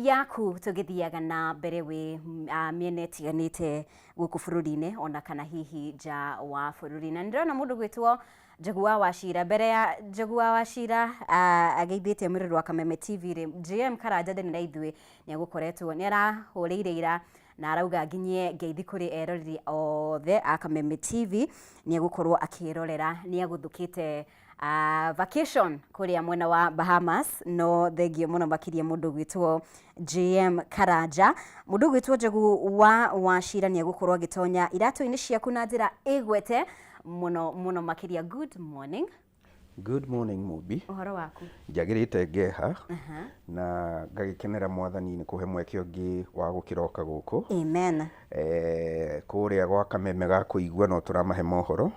Yaku tũgĩthiaga na mbere wĩ mĩena ĩtiganĩte gũkũ bũrũri-inĩ ona kana hihi nja wa bũrũri. Na nĩndĩrona mũndũ gwĩtwo Njogu wa Wachira. Mbere ya Njogu wa Wachira ageithĩtie mwĩrori wa Kameme TV rĩ, JM Karanja ndarĩ na ithuĩ, nĩ egũkoretwo nĩ arahũrĩire ira na arauga nginyie ngeithi kũrĩ eroreri othe a Kameme TV, nĩ egũkorwo akĩrorera, nĩ agũthũkĩte vacation kũrĩa mwena wa Bahamas. No thengio mũno makĩria mũndũ gwĩtwo JM Karanja. Mũndũ gwĩtwo Njogu wa Wachira nĩ egũkorwo agĩtonya iratũ-inĩ ciaku na njĩra ĩgwete mũno mũno makĩria. Good morning. Good morning, Mubi. Ũhoro waku? Njagĩrĩte ngeha na ngagĩkenera Mwathani nĩ kũhe mweke ũngĩ wa gũkĩroka gũkũ. Amen. Kũrĩa gwa Kameme ga kũigua no tũramahe mohoro.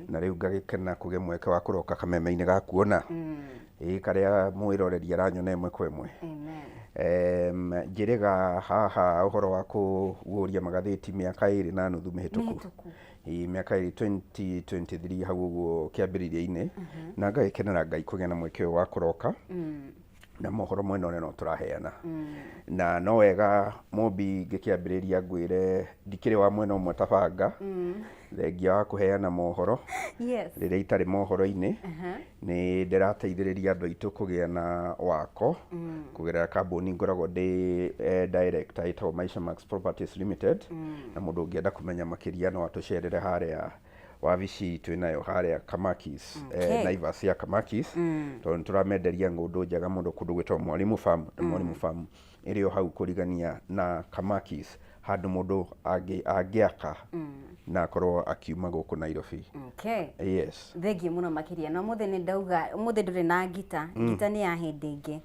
Na rĩu ngagĩkena kũgĩa mweke wa kũroka Kameme-inĩ ga kuona. Ĩĩ, karĩa mwĩroreri aranyona ĩmwe kwa ĩmwe. Amen. Njĩrĩga haha ũhoro wa kũguũria magathĩti mĩaka 2.5 mĩhĩtũku. Mĩhĩtũku. Ĩĩ, mĩaka 2, 2023 hau ũguo kĩambĩrĩria-inĩ, na ngagĩkenera Ngai kũgĩa na mweke ũyũ wa kũroka na mohoro mwena ũrĩa no tũraheana. Na no wega, Mũmbi, ngĩkĩambĩrĩria ngwĩre ndikĩrĩ wa mwena ũmwe ta banga, thengia wa kũheana mohoro. Rĩrĩa itarĩ mohoro-inĩ, nĩ ndĩrateithĩrĩria andũ aitũ kũgĩa na wako kũgerera kambuni ngoragwo ndĩ director ĩtagwo Maisha Max Properties Limited. Na mũndũ ũngĩenda kũmenya makĩria no atũcerere harĩa wabici itũ ĩnayo harĩa Kamakis, Naivas ya Kamakis, tondũ nĩ tũramenderia ng'ũndũ njega mũno kũndũ gwĩtagwo Mwalimu Farm. Na Mwalimu Farm ĩrĩ o hau kũrigania na Kamakis, handũ mũndũ angĩaka na akorwo akiuma gũkũ Nairobi. Yes. Thengiũ mũno makĩria. Na ũmũthĩ nĩ ndauga ũmũthĩ ndũrĩ na ngita. Ngita nĩ ya hĩndĩ ĩngĩ.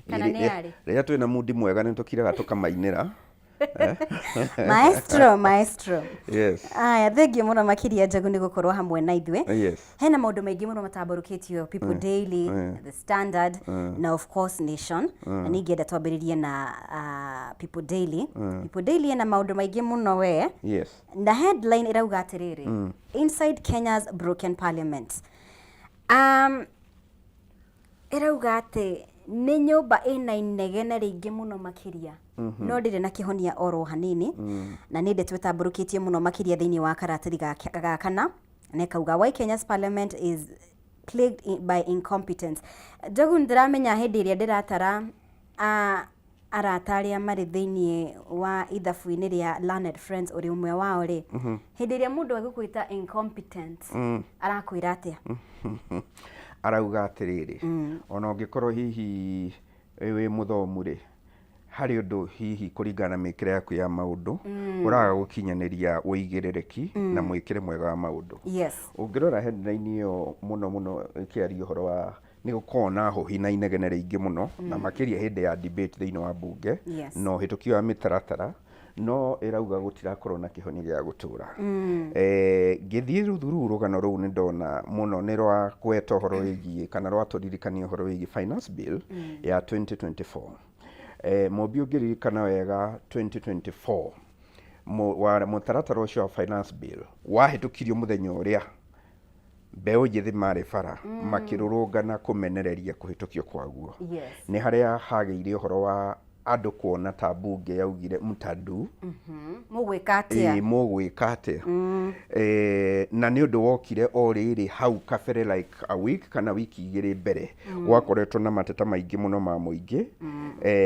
Kana nĩ yarĩ? Rĩrĩa twĩna mundi mwega nĩ tũkiraga tũkamainĩra. Maestro, maestro. Yes. Aya, thengiũ mũno makĩria, Njogu, nĩ gũkorwo hamwe na ithuĩ. Hena maũndũ maingĩ mũno matambũrũkĩtio People Daily, The Standard na of course Nation, na nĩ ingĩenda twambĩrĩrie na People Daily. People Daily ĩna maũndũ maingĩ mũno we. Na headline ĩrauga atĩrĩrĩ, "Inside Kenya's Broken Parliament." Ĩrauga atĩ nĩ nyũmba ĩna inegene rĩingĩ mũno makĩria, no ndĩrĩ na kĩhonia oro hanini. Na nĩ ndeto ĩtambũrũkĩtio mũno makĩria thĩinĩ wa karatathi ga kana, na ĩkauga, "Why Kenya's Parliament is plagued by incompetence." Njogu, ndĩramenya hĩndĩ ĩrĩa ndĩratara arata arĩa marĩ thĩinĩ wa ithabu-inĩ rĩa Learned Friends, ũrĩ ũmwe wao rĩ, hĩndĩ ĩrĩa mũndũ egũkwĩta incompetent, arakwĩra atĩa? Arauga atĩrĩrĩ, ona ũngĩkorwo hihi wĩ mũthomu rĩ, harĩ ũndũ hihi kũringana na mĩkĩre yaku ya maũndũ ũraga gũkinyanĩria ũigĩrĩrĩki na mwĩkĩre mwega wa maũndũ. Ũngĩrora headline ĩyo mũno mũno ĩkĩaria ũhoro wa nĩ gũkoragwo na hũhi na inegene rĩingĩ mũno, na makĩria hĩndĩ ya debate thĩinĩ wa mbunge na ũhĩtũki wa mĩtaratara, no ĩrauga gũtirakorwo na kĩhonia gĩa gũtũra. Ngĩthiĩ rĩu through rũgano rũu, nĩ ndona mũno nĩ rwagweta ũhoro wĩgiĩ kana rwatũririkania ũhoro wĩgiĩ Finance Bill ya 2024. Mũmbi, ũngĩririkana wega, 2024 mũtaratara ũcio wa Finance Bill wahĩtũkirio mũthenya ũrĩa mbeũ njĩthĩ marĩ bara makĩrũrũngana kũmenereria kũhĩtũkio kwaguo. Nĩ harĩa hagĩire ũhoro wa andũ kuona ta mbunge yaugire mtadu. Mũgwĩka atĩa? Ĩĩ, mũgwĩka atĩa? Na nĩ ũndũ wokire o rĩrĩ hau kabere, like a week kana wiki 2 mbere, gwakoretwo na mateta maingĩ mũno ma mũingĩ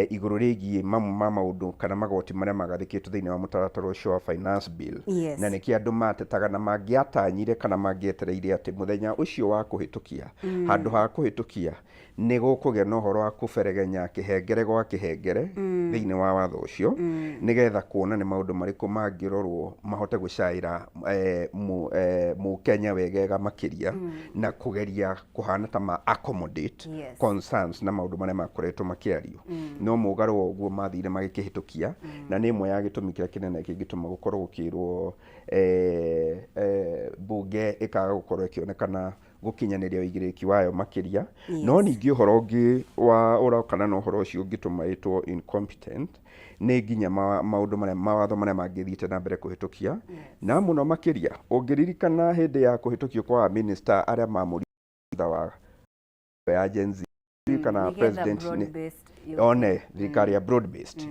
igũrũ rĩgiĩ mamwe ma maũndũ kana magoti marĩa magathĩkĩtwo thĩinĩ wa mũtaratara ũcio wa Finance Bill. Na nĩkĩo andũ matetaga na mangĩatanyire kana mangĩetereire atĩ mũthenya ũcio wa kũhĩtũkia, handũ ha kũhĩtũkia, nĩ gũkũgĩa na ũhoro wa kũberegenya kĩhengere gwa kĩhengere thĩinĩ wa watho ũcio, nĩgetha kuona nĩ maũndũ marĩkũ mangĩrorwo mahote gũcaĩra mũkenya wegega makĩria na kũgeria kũhana ta ma accommodate concerns na maũndũ marĩa makoretwo makĩario. No mũgarũ wa ũguo, mathire magĩkĩhĩtũkia, na nĩ ĩmwe ya gĩtũmi kĩrĩa kĩnene kĩngĩtũma gũkorwo gũkĩrwo mbunge ĩkaga gũkorwo ĩkĩonekana gũkinyanĩria ũigĩrĩrĩki wayo makĩria. No ningĩ ũhoro ũngĩ wa ũrokana na ũhoro ũcio ũngĩtũma ĩtwo incompetent nĩ nginya maũndũ marĩa mawatho marĩa mangĩthiĩte na mbere kũhĩtũkia, na mũno makĩria ũngĩririkana hĩndĩ ya kũhĩtũkio kwa minista arĩa mamũri thutha wa ya Gen Z. Kana Nĩgetha president broad based yũke. One thirikari ya broad based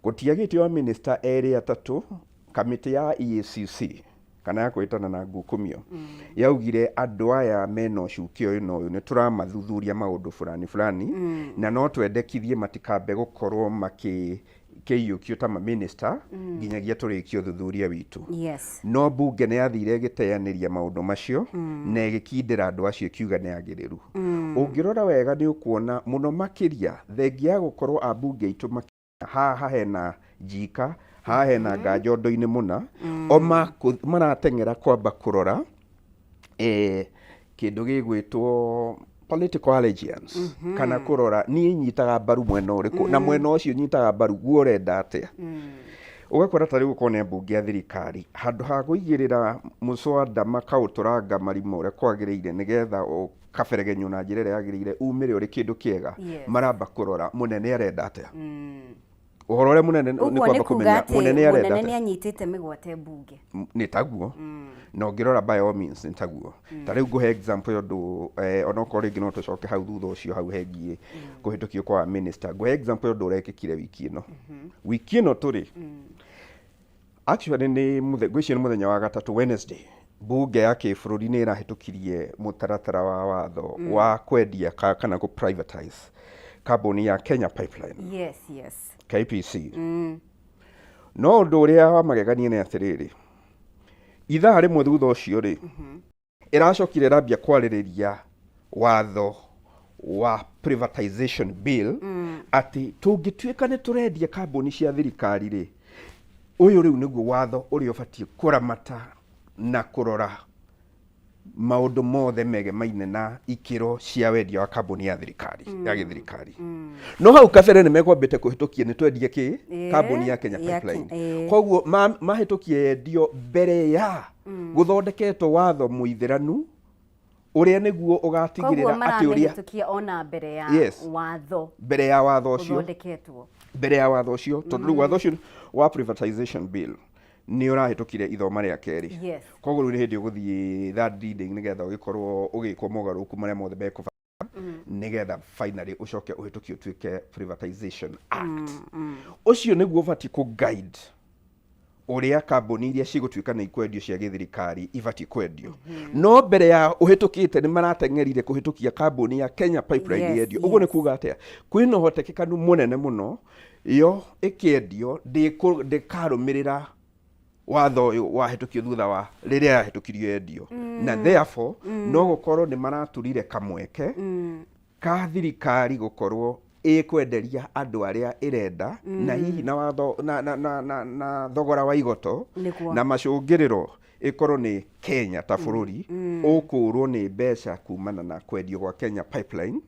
gũtiagĩte o minister erĩ atatũ. Kamĩtĩ ya EACC kana ya kwĩtana na ngukumio yaugire andũ aya mena ũcuke ũyũ na ũyũ, nĩ tũramathuthuria maũndũ fulani fulani, na no twendekithie matikambe gũkorwo makĩ kĩiyũkio ta maminista nginyagia tũrĩkie ũthuthuria witũ. No bunge nĩ yathire ĩgĩteanĩria maũndũ macio na ĩgĩkindĩra andũ acio, ĩkiuga nĩ agĩrĩru. Ũngĩrora wega nĩ ũkuona mũno makĩria thengia ya gũkorwo ambunge aitũ haha hena njika, haha hena nganja ũndũ-inĩ mũna, o marateng'era kwamba kũrora kĩndũ gĩgwĩtwo political allegiance, kana kũrora niĩ nyitaga mbaru mwena ũrĩkũ, na mwena ũcio nyitaga mbaru guo ũrenda atĩa. Ũgakora ta rĩu ũkorwo nĩ ambunge a thirikari, handũ ha kũigĩrĩra mũswada makaũtũranga marima ũrĩa kwagĩrĩire nĩgetha ũkaberegenywo na njĩra ĩrĩa yagĩrĩire umĩre ũrĩ kĩndũ kĩega, maramba kũrora mũnene arenda atĩa. Ũhoro ũrĩa mũnene nĩ Ũguo nĩ kwamba kuga kũmenya atĩ mũnene arenda mũnene atĩa. nĩ anyitĩte mĩgwate mbunge. Nĩ taguo, na ũngĩrora by all means nĩ taguo. Ta rĩu ngũhe example ya ũndũ, onokorwo rĩngĩ no tũcoke hau thutha ũcio hau hegiĩ kũhĩtũkio kwa minister, ngũhe example ya ũndũ ũrekĩkire wiki ĩno, wiki ĩno tũrĩ. Actually nĩ ngwĩciria nĩ mũthenya wa gatatũ, Wednesday, bunge ya kĩbũrũri nĩ ĩrahĩtũkirie mũtaratara wa watho wa kwendia kana kũ privatize kambuni ya Kenya Pipeline, KPC. No ũndũ ũrĩa wa magegania nĩ atĩrĩrĩ, ithaa rĩmwe thutha ũcio rĩ, ĩracokire ĩrambia kwarĩrĩria watho wa privatization bill, atĩ tũngĩtuĩka nĩ tũrendia kambuni cia thirikari rĩ, ũyũ rĩu nĩguo watho ũrĩa ũbatiĩ kũramata na kũrora maũndũ mothe megemaine na ikĩro cia wendia wa kambuni ya thirikari, ya gĩthirikari. No hau kabere nĩ mekwambĩte kũhĩtũkia nĩ twendie kĩ kambuni ya Kenya Pipeline. Koguo mahĩtũkie yendio mbere ya gũthondeketwo watho mũithĩranu ũrĩa nĩguo Koguo ũgatigĩrĩra atĩ ũrĩa maramĩhĩtũkia ona mbere ya watho mbere ya watho ũcio ũthondeketwo. Mbere ya watho ũcio, tondũ rĩu watho ũcio wa privatization bill nĩ ũrahĩtũkire ithoma rĩa kerĩ. Koguo rĩu nĩ hĩndĩ ũgũthiĩ third reading nĩgetha ũgĩkorwo ũgĩkwo mogarũrũku marĩa mothe mekũbatara nĩgetha finally ũcoke ũhĩtũkio ũtuĩke Privatization Act. Ũcio nĩguo ũbatiĩ kũ guide ũrĩa kambuni iria cigũtuĩka nĩ ikwendio cia gĩthirikari ibatiĩ kwendio. No mbere ya ũhĩtũkĩte nĩ marateng'erire kũhĩtũkia kambuni ya Kenya Pipeline yendio. Ũguo nĩ kuga atĩa? Kwĩna ũhotekekanu mũnene mũno yo ĩkĩendio ndĩkarũmĩrĩra watho ũyũ wahĩtũkio thutha wa rĩrĩa yahĩtũkirio yendio, na therefore no gũkorwo nĩ maraturire kamweke ka thirikari gũkorwo ĩkwenderia andũ arĩa ĩrenda, na hihi na watho na thogora wa igoto, na macũngĩrĩro ĩkorwo nĩ Kenya ta bũrũri ũkũrwo nĩ mbeca kumana na kwendio gwa Kenya Pipeline,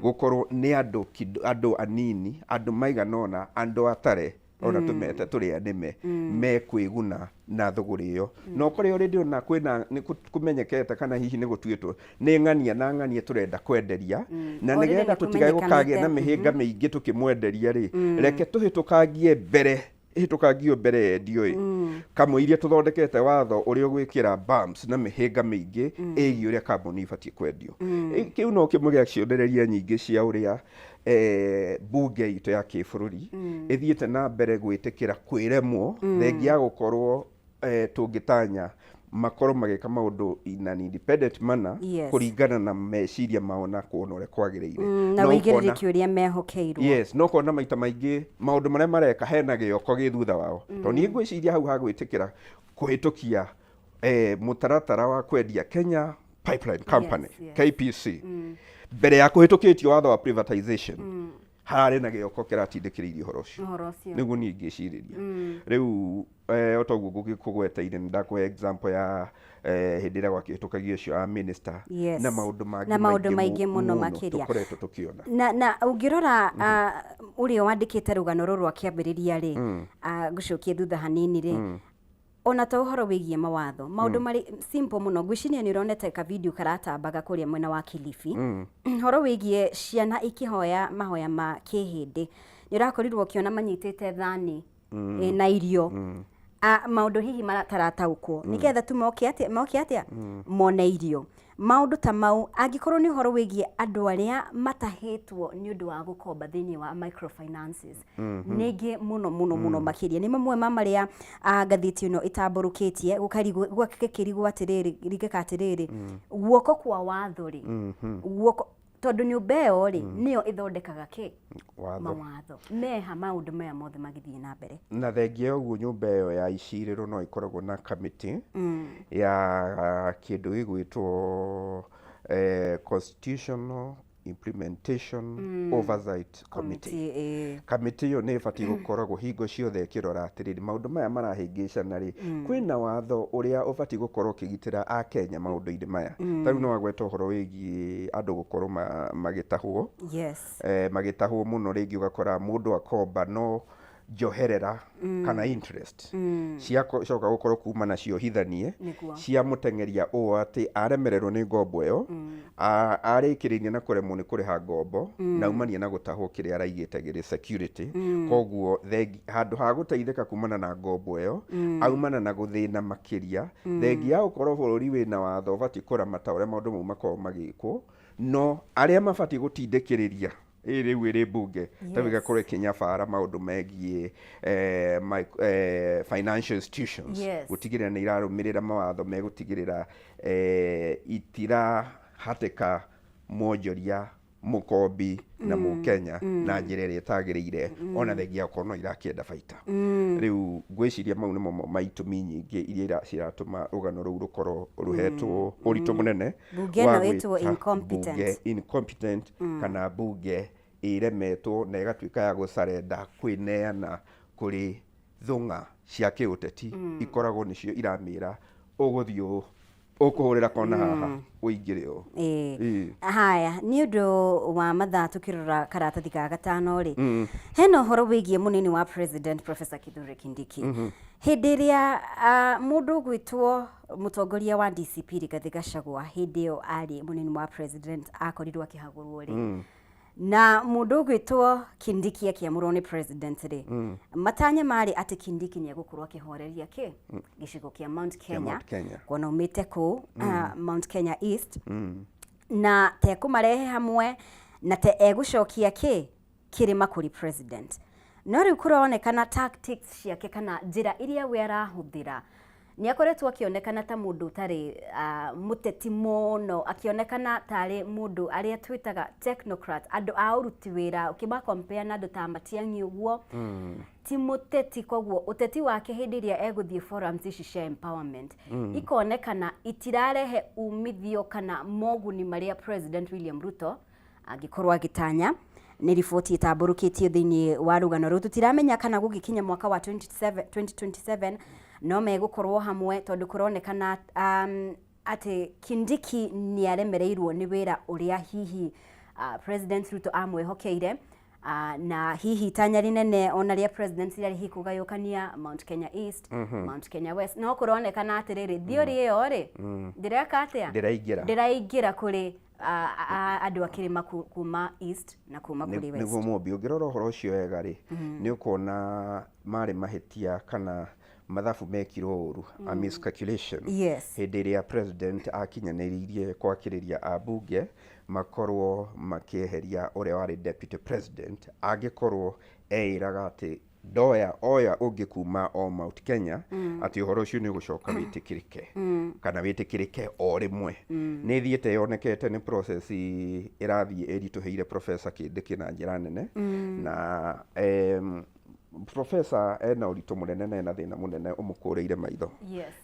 gũkorwo nĩ andũ andũ anini, andũ maigana ũna, andũ atare ona tũmete tũrĩ anĩme mekwĩguna na thũgũrĩ ĩyo. Na ũkore already ona kwĩna nĩ kũmenyekete kana hihi nĩ gũtuĩtwo nĩ ng'ania na ng'ania tũrenda kwenderia, na Already nĩgetha nĩ tũtigae gũkagĩa na kũmenyekanĩte. mĩhĩnga mĩingĩ tũkĩmwenderia rĩ, reke tũhĩtũkangie mbere, ĩhĩtũkangio mbere yendio ĩ kamũiria tũthondekete watho ũrĩa ũgwĩkĩra bumps na mĩhĩnga mĩingĩ ĩgiĩ ũrĩa kambuni ibatiĩ kwendio. Kĩu no kĩmwe gĩa cionereria nyingĩ cia ũrĩa bunge itũ ya kĩbũrũri ĩthiĩte na mbere gwĩtĩkĩra kwĩremwo, thengia ya gũkorwo tũngĩtanya makorwo magĩka maũndũ in an independent manner, kũringana na meciria mao na kuona ũrĩa kwagĩrĩire. Na No ũkona- wĩigĩrĩrĩki ũrĩa mehokeirwo. Yes, no kona maita maingĩ maũndũ marĩa mareka hena gĩoko gĩ thutha wao, tondũ niĩ ngwĩciria hau ha gwĩtĩkĩra kũhĩtũkia mũtaratara wa kwendia Kenya Pipeline Company, KPC, mbere ya kũhĩtũkĩtio watho wa privatization, hararĩ na gĩoko kĩratindĩkĩrĩirie ũhoro ũcio. Ũhoro ũcio. Nĩguo niĩ ingĩcirĩria rĩu. O toguo ngũgĩkũgweta-inĩ, nĩ ndakũhe example ya hĩndĩ ĩrĩa gwakĩhĩtũkagio ũcio wa minister na maũndũ mangĩ Na maũndũ maingĩ mũno makĩria. Tũkoretwo tũkĩona. Na ũngĩrora ũrĩa wandĩkĩte rũgano rũrũ rwa kĩambĩrĩria rĩ, ngũcokie thutha hanini rĩ, ona to ũhoro wĩgiĩ mawatho, maũndũ marĩ simple mũno. Ngwĩciria nĩ ũronete ka video karatambaga kũrĩa mwena wa Kilifi, ũhoro wĩgiĩ ciana ikĩhoya mahoya ma kĩhĩndĩ. Nĩ ũrakorirwo ũkĩona manyitĩte thani na irio, maũndũ hihi matarataũkwo, nĩgetha tu moke atĩa mone irio. Maũndũ ta mau, angĩkorwo nĩ ũhoro wĩgiĩ andũ arĩa matahĩtwo nĩ ũndũ wa gũkomba thĩinĩ wa microfinances, nĩ ingĩ mũno mũno mũno makĩria. Nĩ mamwe ma marĩa ngathĩti ĩno ĩtambũrũkĩtie, gũgakĩrigwo atĩrĩrĩ, ringĩka atĩrĩrĩ, guoko kwa watho rĩ, guoko tondũ nyũmba ĩyo rĩ, nĩyo ĩthondekaga kĩ? Watho. Mawatho. Meha maũndũ maya mothe magĩthiĩ na mbere. Na thengia ya ũguo, nyũmba ĩyo ya icirĩro no ĩkoragwo na kamĩtĩ ya kĩndũ gĩgwĩtwo Constitutional Implementation Oversight Committee. Committee, ĩĩ. Kamĩtĩ ĩyo nĩ ĩbatiĩ gũkoragwo hingo ciothe ĩkĩrora atĩrĩrĩ, maũndũ maya marahĩngĩcana rĩ, kwĩna watho ũrĩa ũbatiĩ gũkorwo ũkĩgitĩra Akenya maũndũ-inĩ maya. Ta rĩu nĩ wagweta ũhoro wĩgiĩ andũ gũkorwo magĩtahwo. Magĩtahwo mũno, rĩngĩ ũgakora mũndũ akomba no njoherera kana interest ciacoka gũkorwo kuma nacio hithanie cia mũteng'eria ũũ atĩ aremererwo nĩ ngombo ĩyo, arĩkĩrĩirie na kũremwo nĩ kũrĩha ngombo na aumania na gũtahwo kĩrĩa araigĩte gĩrĩ security. Koguo handũ ha gũteithĩka kumana na ngombo ĩyo, aumana na gũthĩna makĩria, thengia ya gũkorwo bũrũri wĩna watho ũbatiĩ kũramata ũrĩa maũndũ mau makoragwo magĩkwo. No arĩa mabatiĩ gũtindĩkĩrĩria ĩ rĩu ĩrĩ mbunge ta rĩu ĩgakorwo ĩkĩnyabara maũndũ megiĩ financial institutions gũtigĩrĩra nĩ irarũmĩrĩra mawatho megũtigĩrĩra itirahatĩka mwonjoria, mũkombi na mũkenya na njĩra ĩrĩa ĩtagĩrĩire, ona thengia gũkorwo no irakĩenda baita. Rĩu ngwĩciria mau nĩmo ma itũmi nyingĩ iria ciratũma rũgano rũu rũkorwo rũhetwo ũritũ mũnene Mbunge wa ĩno ĩtwo gwĩta incompetent. Mbunge incompetent kana mbunge ĩremetwo na ĩgatuĩka ya gũcarenda kwĩneana kũrĩ thũng'a cia kĩũteti ikoragwo nĩcio iramĩra ũgũthiĩ ũũ, ũkũhũrĩra kona haha ũingĩre ũũ. Ĩĩ. Haya, nĩ ũndũ wa mathaa, tũkĩrora karatathi ga gatano rĩ, hena ũhoro wĩgiĩ mũnini wa president Professor Kithure Kindiki. Hĩndĩ ĩrĩa mũndũ ũgwĩtwo mũtongoria wa DCP Rigathĩ Gachagua, hĩndĩ ĩyo arĩ mũnini wa president, akorirwo akĩhagũrwo rĩ, na mũndũ ũgwĩtwo Kindiki akĩamũrwo nĩ president rĩ, matanya marĩ atĩ Kindiki nĩ egũkorwo akĩhoreria kĩ gĩcigo kĩa Mount Kenya, Mount Kenya. Kuona umĩte kũu Mount Kenya East, na tekũmarehe hamwe na te egũcokia kĩ kĩrĩma kũrĩ president. No rĩu kũronekana tactics ciake kana njĩra iria we arahũthĩra, nĩ akoretwo akĩonekana ta mũndũ ũtarĩ mũteti mũno, akĩonekana tarĩ mũndũ arĩa twĩtaga technocrat, andũ a ũruti wĩra, ũkĩma compare na andũ ta Matiang'i ũguo, ti mũteti. Koguo ũteti wake hĩndĩ ĩrĩa egũthiĩ forums ici cia empowerment ikonekana itirarehe umithio kana moguni marĩa President William Ruto angĩkorwo agĩtanya. Nĩ riboti ĩtambũrũkĩtio thĩinĩ wa rũgano rũu. Tũtiramenya kana gũgĩkinya mwaka wa 27 2027 no megũkorwo hamwe, tondũ kũronekana atĩ Kindiki nĩ aremereirwo nĩ wĩra ũrĩa hihi President Ruto amwĩhokeire, na hihi itanya rĩnene ona rĩa president rĩarĩ hihi kũgayũkania Mount Kenya East, Mount Kenya West, no kũronekana atĩrĩrĩ, theory ĩyo rĩ, ndĩreka atĩa? Ndĩraingĩra. Ndĩraingĩra kũrĩ andũ a kĩrĩma kuma East na kuma kũrĩ West. Nĩguo Mũmbi, ũngĩrora ũhoro ũcio wega rĩ, nĩ ũkuona marĩ mahĩtia kana mathabu mekirwo ũru, a miscalculation, hĩndĩ ĩrĩa president akinyanĩririe kwakĩrĩria ambunge makorwo makĩeheria ũrĩa warĩ deputy president, angĩkorwo eĩraga atĩ ndoya oya ũngĩ kuma o Mount Kenya, atĩ ũhoro ũcio nĩ ũgũcoka wĩtĩkĩrĩke kana wĩtĩkĩrĩke o rĩmwe. Nĩ ĩthiĩte yonekete nĩ process ĩrathiĩ ĩritũhĩire Professor Kindiki na njĩra nene, na professor ena ũritũ mũnene na ena thĩna mũnene ũmũkũrĩire maitho,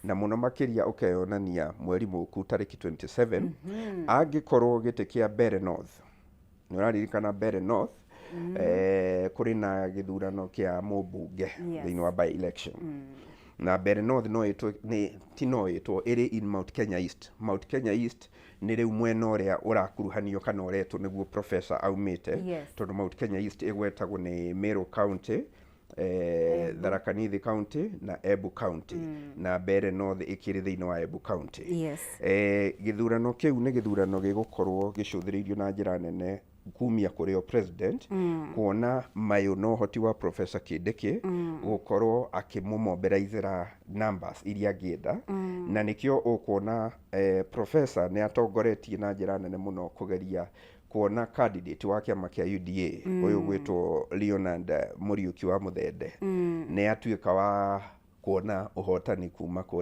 na mũno makĩria ũkeyonania mweri mũku tarĩki 27, angĩkorwo gĩtĩ kĩa Mbeere North, nĩ ũraririkana Mbeere North, kũrĩ na gĩthurano kĩa mũmbunge thĩinĩ wa by election, na Mbeere North no ĩtwo nĩ ti no ĩtwo ĩrĩ in Mount Kenya East. Mount Kenya East nĩ rĩu mwena ũrĩa ũrakuruhanio kana ũretwo nĩguo professor aumĩte, tondũ Mount Kenya East ĩgwetagwo nĩ Meru County, Tharaka Nithi County na Embu County, na Mbeere North ĩkĩrĩ thĩinĩ wa Embu County. Gĩthurano kĩu nĩ gĩthurano gĩgũkorwo gĩcũthĩrĩirio na njĩra nene. kumia kũrĩ o president, kuona mayũ na ũhoti wa Professor Kindiki gũkorwo akĩmũmobilizera numbers iria angĩenda. Na nĩkĩo ũkuona professor nĩ atongoretie na njĩra nene mũno kũgeria kuona candidate wa kĩama kĩa UDA, ũyũ gwĩtwo Leonard Mũriũki wa Mũthende, nĩ atuĩka wa kuona ũhotani kuma kũrĩa.